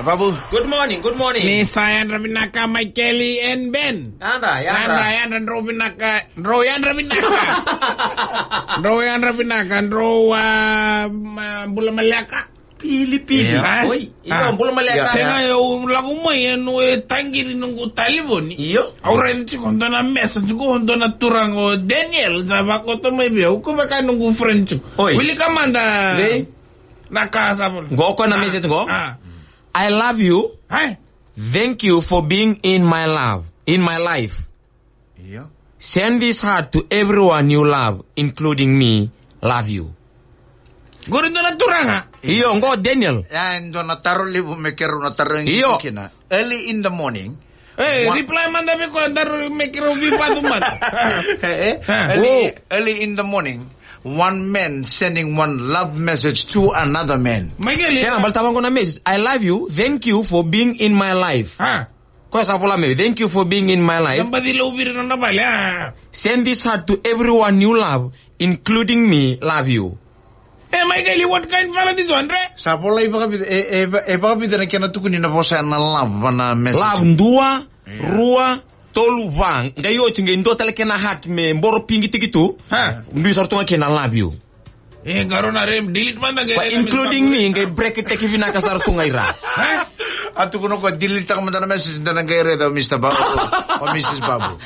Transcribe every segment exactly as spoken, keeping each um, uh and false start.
Babu. Good morning, good morning. Ni sa yadra vinaka Maikeli and Ben. Yadra, yadra. Yadra, yadra, drau vinaka, drau yadra vinaka. Drau yadra vinaka, drau, ah, ma-, bula maleka. Pili, pili. Io. Eh? Oi, io, ah, bula maleka. Io. Sega, au lako mai, au, e taqiri noqu talevoni. Io. Au raica tiko dua na message qo, dua na turaga o Daniel, sa vakoto mai vei au, ko vaka noqu friend tiko. Oi. Wilika mada. Vei? Na ka sa vola. Qo, qo na message qo. Ah. I love you. Hai. Thank you for being in my love, in my life. Io. Send this heart to everyone you love, including me. Love you. Qori dua na turaga. Io, qo Daniel. Ya, e dua na taro levu me keirau na tarogi kina. Io. Early in the morning. Eh, one reply mada vei koya, daru me keirau veivatu mada. Eh, eh. Ah. Early, oh, early in the morning, one man sending one love message to another man. Maikeli. Sega, baleta vaqo na message. I love you. Thank you for being in my life. Ah. Koya sa vola mai, thank you for being in my life. Sa baci lau viri nona vale, ah. Send this heart to everyone you love, including me, love you. Eh, Maikeli, what kind fella this one, re? Sa volai vakavica, e, e, e vakavica na kena tukuni na vosa na love, na message. Love, dua, yeah, rua, tolu, va. Qai oti qai dua tale kena heart me boro pigitaki tu. Ha. Dui sara tu ga kina love you. E, qarauna re, delete mada qai. But including me, qai break-taki vinaka sara tu ga i ra. Ha? A tukuna ko delete-taka mada na message, da na qai raica o Mister Babu, o Missus Babu.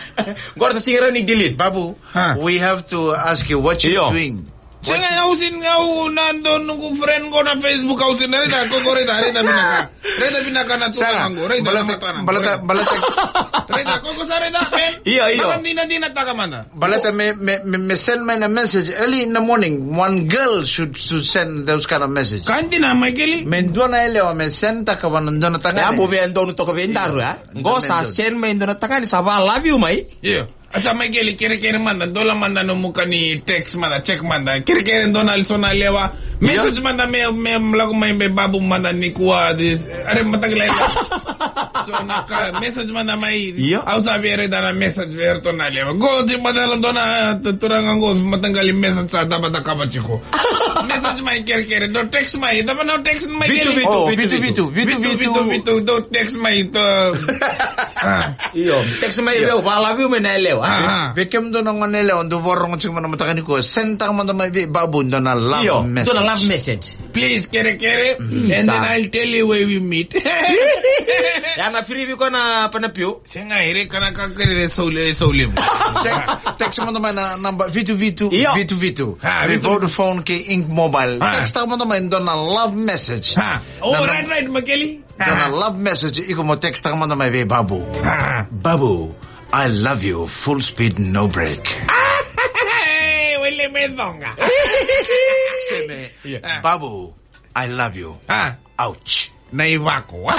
Qori sa sega ni rawa ni delete. Babu, ha, we have to ask you what you doing. Sega, au sega, au na dua noqu friend qo na Facebook, au sega, raica, ko, ko, raica, raica vinaka. Raica vinaka na turaga qo, raica na matana qo, baleta, raica. Baleta. Raica, ko, ko sa raica, man. Io, io. Maka dina, dinataka mada. Baleta me, me, me, me send mai na message early in the morning. One girl should, should send those kind of message. Ka dina, Maikeli. Me dua na yalewa me send-taka vua na dua na tagane. Ya, mo via donu toka vei daru, ya. Qo sa send mai dua na tagane, sa va love you mai. Io. A sa Maikeli, kerekere mada, dola mada nomu ka ni text mada, check mada. Kerekere dua na so na lewa. Io. Message mada me, me lako mai me Babu mada nikua, this, are mataqali. So na ka, message mada mai. Io. Au sa via raica na message vei iratou na lewa. Qo ti mada la dua na turaga qo, mataqali message sa cava cakava tiko. Message mai kerekere, dua text mai, cava na text mai Maikeli? Vitu, vitu, oh, vitu, vitu, vitu. Vitu, vitu, vitu, vitu, dua text mai, dua. Ah. Io, text mai vei au, va love you mai na yalewa. Ah, ah. Vei kemudou na gone yalewa dou vakarorogo tiko mai na mataka nikua, send-taka mada mai vei Babu dua na love message. Io, dua na love message. Please, kerekere, mm, and then I'll tell you where we meet. Ya na free vei koya na Pana Piu. Sega, ira kana ka kere saule, saule. Text, text mada mai na namba vitu vitu, io, vitu vitu. Ha, vei vitu. Vodafone kei Ink Mobile. Ha. Text-taka mada mai dua na love message. Ha. Oh, right, right, Maikeli. Dua na love message, iko mo text-taka mada mai vei Babu. Ah. Babu, I love you, full speed, no break. Wele me donga. Seme, yeah. Babu, I love you. Ah. Ouch. Na ivako.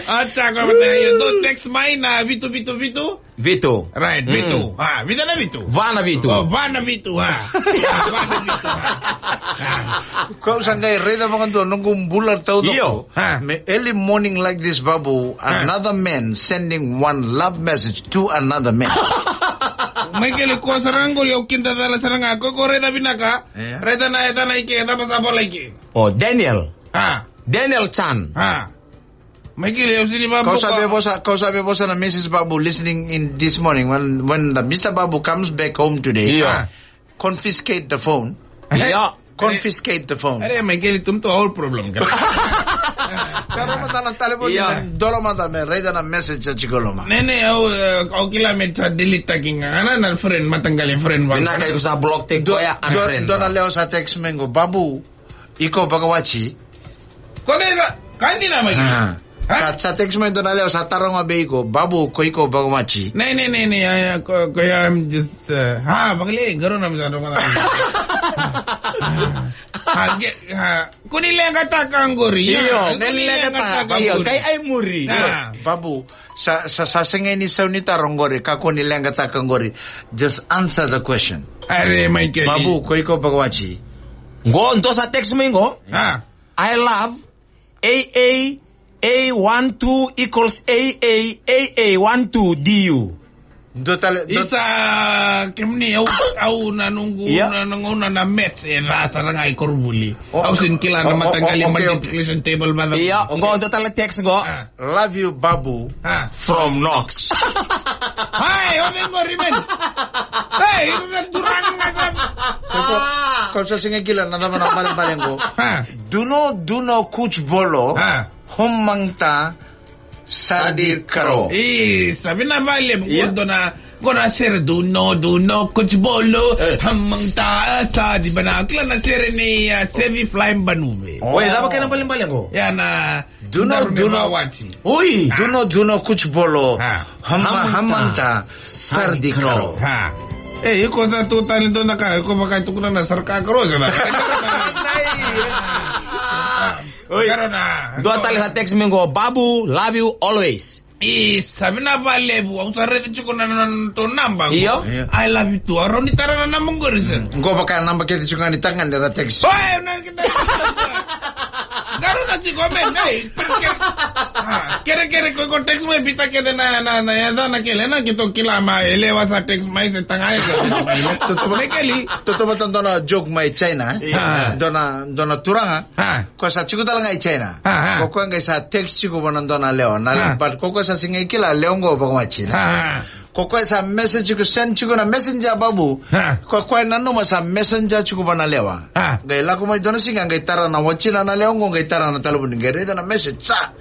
Acha, ko na io, dua text mai na vitu vitu vitu. Vitu. Right, mm, vitu. Ah, vitu na vitu. Va na vitu. Oh, va na vitu, ah. Ah, va na vitu, ah. Ah. Kau sa qai raica vakadua noqu bula taucoko. Io. Ah. Me early morning like this, Babu, ah, another man sending one love message to another man. Maikeli, ko sara qo, au kidacala sara ga. Ko, ko raica vinaka. Io. Raica na yacana i ke, cava sa vola i ke. Oh, Daniel. Ah. Daniel Chan. Ah. Maikeli, au sini va. Kau sa via vosa, kau sa via vosa na Missus Babu listening in this morning when, when the Mister Babu comes back home today. Io. Ah. Confiscate the phone. Io. Confiscate the phone. Are, Maikeli, tum to our problem, kara. Kara mada na talevoni, io, dola mada me raica na message sa tiko loma. Ne, ne, au, eh, au kila me sa delete-taki ga. Ana na friend, mataqali friend va. Vinaka iko sa block-taki koya, unfriend. Dua na lewa sa text mai qo, Babu. Iko vakawati. Ko dei sa, ka dina mai. Ah. Ha? Sa, sa text mai dua na lewa sa taroga vei iko, Babu, ko iko vakawati. Ne, ne, ne, ne, ya, ya, ko, ko ya, I'm just, uh, ha, vakale, qarauna me sa rogoca. Ha, ke, ha, ko ni leqataka qori. Io, ya, ne ko ni leqataka, leqataka, io, qori. Kai ai muri. Ha. Babu, Sa, sa, sa sega ni sau ni taro qori, kakua ni leqataka qori. Just answer the question. Are, Maikeli. Babu, ko iko vakawati. Qo, dua sa text mai qo. Ah. I love A A A one two equals A A A A one two D U. Dua tale, dua Isa, kemuni, au, au na noqu, Ia. na, na gauna na maths, e ca sara ga i koronivuli. O, Au sini kila na o, o, mataqali o, okay, okay. multiplication table vata. Ia, oqo dua tale text qo. Ah. Love you, Babu, Ah. from Knox. Hai, o vei qori, man? Hey, iko na turaga sa. Ko, ko, ko sa siga kila na cava na balebale qo. Ah. Duno, duno, kuch bolo. Ah. Homangta, Sadi Karo. Isa, vinaka vakalevu. Ia. Qo dua na, qo na sere duno, duno, kuch bolo, Eh. hamang ta, sadi bana. Kila na sere ni, ah, Sevi Fly Banuve. Oi, cava kena balebale qo? Ia na, Duno, na duno. Mawati. Oi. Duno, duno, kuch bolo. Ah. Hama-, Hamang ta. hamang ta, Sadi Karo. Ah. Eh, iko sa tu tani dua na ka, iko vaka tukuna na sarka karo sa na. Oi. Karo na. Dua tale sa text mai qo, Babu, love you always. Isa, vinaka vakalevu, au sa raica tiko na, na, na tou naba. Io. Io. I love you too. Au rawa ni tara na naba qori sa. Qo vaka naba kece tiko ga ni tagane ra text. Oi, na kita. Qaro na tiko me, nei. Ah, kere, kere, ko, ko text mai, biuta kece na, na, na, ya da na kele, na keitou kila mai, e lewa sa text mai, se taga e. Toto, Mekeli. Toto vata dua na joke mai China, eh? Ah. Dua na, dua na turaga. Ah. Ko sa tiko tale ga i China. Ah, ah. Ko koya qai sa text tiko vua na dua na lewa. Na Ah. lewa, but ko koya sa sega ni kila lewa qo vakawati, na. Ah, ah. Ko koya sa message tiko, send tiko na messenger, Babu. Ah. Ko koya nanuma sa messenger tiko vua na lewa. Ah. Qai lako mai dua na siga, qai tara na watina na lewa qo, qai tara na talevoni, qai raica na message, sa,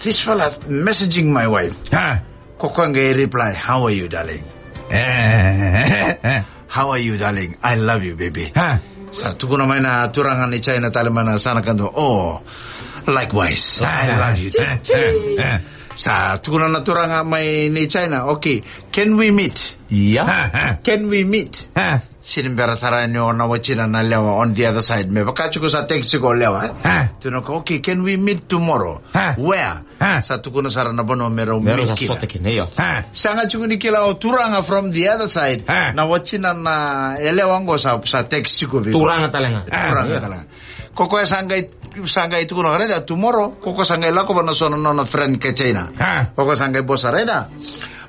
"This fella messaging my wife." Ah. Ko koya qai reply, "How are you, darling?" Eh, eh, eh, eh. "How are you, darling? I love you, baby." Ha. Sa tukuna mai na turaga ni China tale mai na yasana kadua, "Oh, likewise. I love you too." Ha, ha, ha. Sa tukuna na turaga mai ni China, "Okay, can we meet?" Ia. Ha, ha. "Can we meet?" Ha. Sini bera sara ni o na watina na lewa on the other side. Me vaka tiko sa text tiko lewa, eh? Ha. Tukuna, "Okay, can we meet tomorrow?" Ha. "Where?" Ha. Sa tukuna sara na vanua me rau Me rau meet sa kina. Sota kina, io. Ha. Sa ga tiko ni kila o turaga from the other side. Ha. Na watina na yalewa qo sa, sa text tiko vei. Turaga tale ga. Ha. Turaga tale ga. Ko koya sa qai, sa qai tukuna, "Raica, tomorrow." Ko koya sa qai lako vua na so na nona friend ka China. Ha. Ko koya sa qai vosa, "Raica,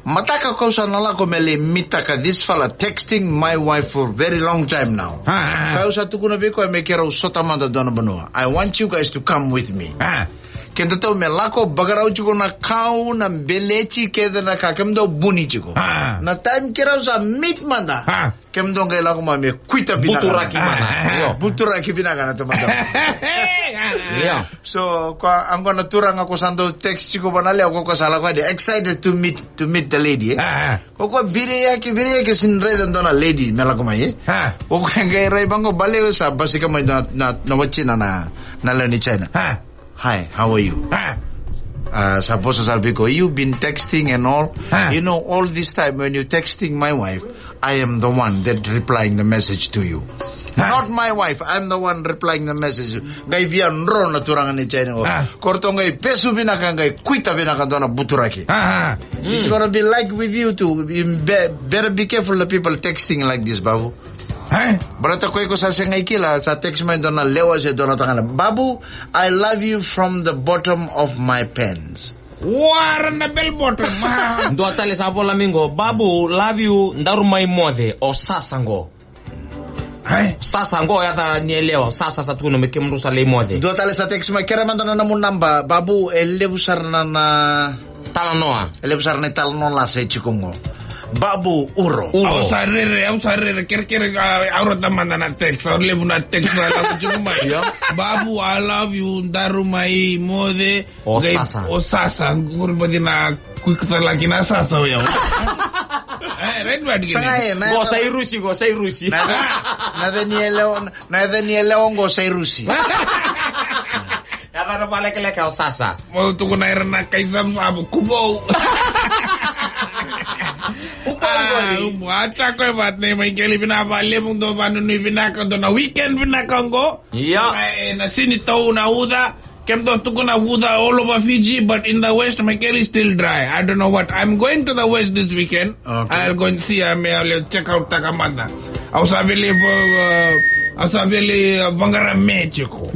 mataka kau sa na lako me lai mitaka, this fella texting my wife for very long time now." Ha, ha, ha. Kau sa tukuna vei koya me keirau sota mada dua na vanua. I want you guys to come with me. Ha. Kedatou me lako, bagarau tiko na kau, na beleti, kece na ka kemudou buni tiko. Ah. Na time keirau sa meet mada. Ah. Kemudou qai lako mai me kuita vinaka. Buturaki mada. Ah. Io. Buturaki vinaka na tamata. Io. So, ko a qo na turaga ko sa dau text tiko vua na lewa, ko, ko sa lako adi, excited to meet, to meet the lady, eh? Ah, ah. Ko, ko biriyaki, biriyaki sini raica dua na lady me lako mai, eh? Ah. Ko, ko qai rai vaqo, baleta sa basika mai na, na, na watina na, na lewa ni China. Ah. "Hi, how are you?" Ah. Uh, sa vosa sara vei koya, "You've been texting and all. Ah. You know, all this time when you texting my wife, I am the one that replying the message to you. Ah. Not my wife, I'm the one replying the message." Qai via dro na turaga ni China qo. Ah. Ko ratou qai vesu vinaka, qai kuita vinaka dua na buturaki. Ah, ah. "It's gonna be like with you too. You be-, better be careful the people texting like this, Babu." Eh? Baleta ko iko sa sega ni kila, sa text mai dua na lewa se dua na tagane, "Babu, I love you from the bottom of my pants." Wara na bell bottom. Dua tale sa vola mai qo, "Babu, love you, daru mai moce, o Sasa qo." Eh? Sasa qo, yaca ni yalewa, Sasa sa tukuna me kemudrau sa lai moce. Dua tale sa text mai, "Kerea mada na nomu naba, Babu, e levu sara na, na talanoa. E levu sara na italanoa lasa e tiko qo. Babu, uro." Uro. Au sa rere, au sa rere, kerekere, ah, au raica mada na text, au levu na text, au lako tiko mai. Io. "Babu, I love you, daru mai moce." O Sasa. O Sasa, qori baci na kuikutaki na Sasa o yau. Eh, right, right, Sasa, gini. Eh, na, qo sa i Rusi, qo sa i Rusi. Na, na, na, na, na, na, na, na, qo sa i Rusi. Yaca na valekeleke o Sasa. Mo tukuna ira na kai Sam Sam, kuvou. Kuvou, ah, kuvou. Umu, a tsa ko e vat nei Maikeli, vinaka vakalevu, dou vanunui vinaka, dou na weekend vinaka qo. Ia. E, na sini tou na uca, kemudou tukuna uca all over Fiji, but in the west, Maikeli, still dry. I don't know what. I'm going to the west this weekend. Okay. I'll go and see, I'm, I'll check out taka mada. Au sa veli, uh, au sa veli, uh, vaqara me tiko.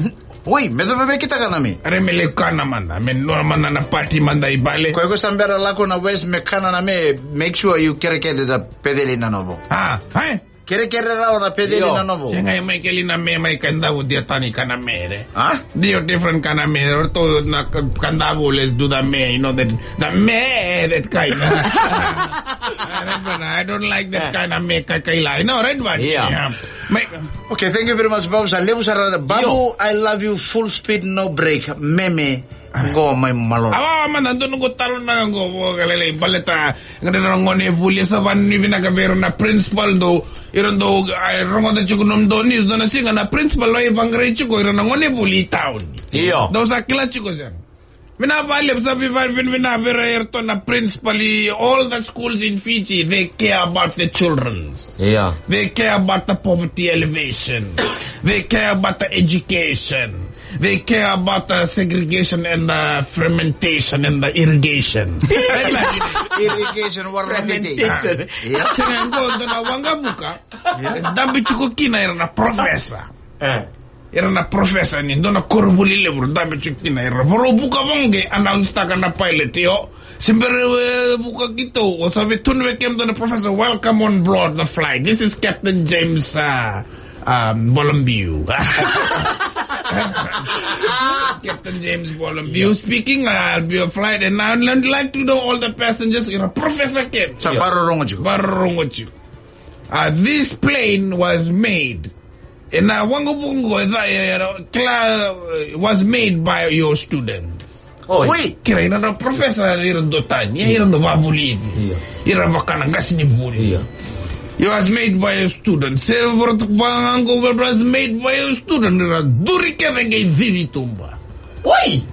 Oi, me cava me kitaka na me? Are me lai kana mada, me nona mada na pati mada i vale. Koya ko sa bera lako na West me kana na me, make sure you kerekere da peceli na novo. A, e? Kerekere rawa na peceli na novo. Sega, e mai keli na me mai Kadavu, dia tani kana me re. A? Dia different kana me. Ratou na Kadavu, let's do the me, you know, the, the me, that kind. I don't like that kind of me, kaikaila. You know, right, Vani? Yeah. Mai Okay, thank you very much, Babu. Sa levu sara. Babu, I love you, full speed, no break. Meme, qo mai Malolo. Awa, mada, dua noqu taro na qo, vo ka lailai, baleta, qai na gone vuli, sa vakanuinui vinaka vei ira na principal dou, ira dou, a, rogoca tiko nomudou news, dua na siga na principal lai vaqarai tiko ira na gone vuli i tauni. Io. Dou sa kila tiko sega. Vinaka vakalevu, sa vei vei vinaka vei ira, iratou na principal i all the schools in Fiji, they care about the children. Yeah. They care about the poverty elevation. They care about the education. They care about the segregation and the fermentation and the irrigation. Irrigation, what are they? Fermentation. Yeah. Sega, qo dua na waqavuka. Yeah. Dabe tiko kina ira na professor. Eh. Ira na professor ni dua na koronivuli levu, dabe tiko kina ira. Voro vuka vaqo, announce taka na pilot, io. Se bera, e, vuka keitou, o sa via tukuna vei kemudou na professor, welcome on board the flight. This is Captain James, uh, um, Bolombiu. Captain James Bolombiu speaking, uh, I'll be your flight, and I'd like to know all the passengers. Ira professor kece. Sa baro rogo tiko. Baro rogo tiko. Uh, this plane was made. Ena waqavuka qo, e ca, e, e, kila, uh, was made by your student. Oi. Oi. Kila, ira na professor, ira dau tani, ira dau vakavulici. Io. Ira vaka na qasenivuli. Io. It was made by your student. Se voro tu vaqo, it was made by your student. Ira duri kece qai cici tuba. Oi.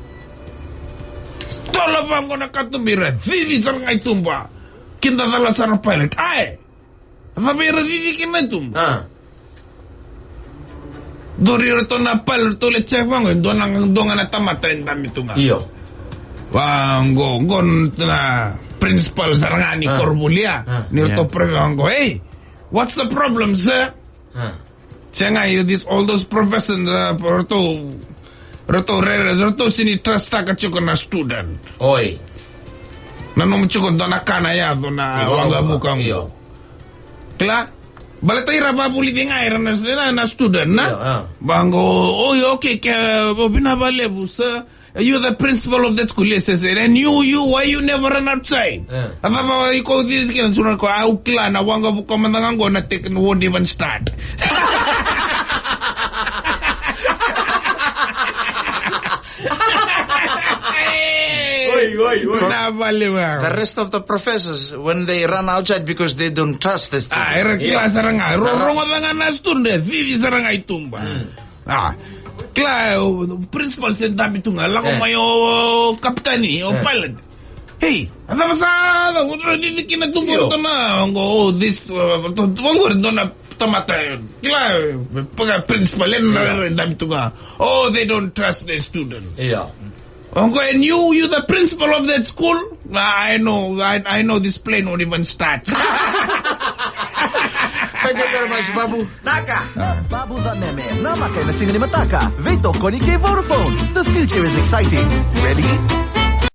Tola vaqo na katuba, ira cici sara ga i tuba. Kidacala sara pilot. Ai. Cava era cici kina tu? A. Duri iratou na pal, ratou lai check vaqo, e dua na, dua ga na tamata e dabe tu ga. Io. Vaqo, qo na principal sara ga ni koronivuli. A. Ni ratou probe vaqo, "Hey, what's the problem, sir?" A. Sega, you, this, all those professors, uh, ratou, ratou rere, ratou sega ni trust-taka tiko na student. Oi. Nanuma tiko dua na ka na yaco na waqavuka qo. Io. Kila? Baleta ira vakavulici ga ira na, na, na student, na? Io, a. Vaqo, "Oh, okay, ke, o, vinaka vakalevu, sir. Are you the principal of that school?" "Yes, yes, yes." "And you, you, why you never run outside?" E. A cava iko cici kina? Tukuna o koya, "Au kila na waqavuka mada ga qo na take won't even start." Oi, oi, oi. Na vale wa. The rest of the professors, when they run outside because they don't trust the student. A, era kila sara ga. Ro-, rogoca ga na student, cici sara ga i tuba. Mm. A, kila, o principal se dabe tu ga, lako mai o kapitani, o pilot. "Hey, a cava sa, a cava, o cici kina tu qo?" Io. Ratou na, vaqo, "Oh, this, uh, vaqo, dua na tamata, kila, vaka principal, ena, io, dabe tu ga. Oh, they don't trust their student." Io. Vaqo, "And you, you the principal of that school?" "I know, I, I know this plane won't even start." Thank you very much, Babu. Naka. Babu the Meme, namaka ena siga ni mataka. Veitokoni kei Vodafone. The future is exciting. Ready?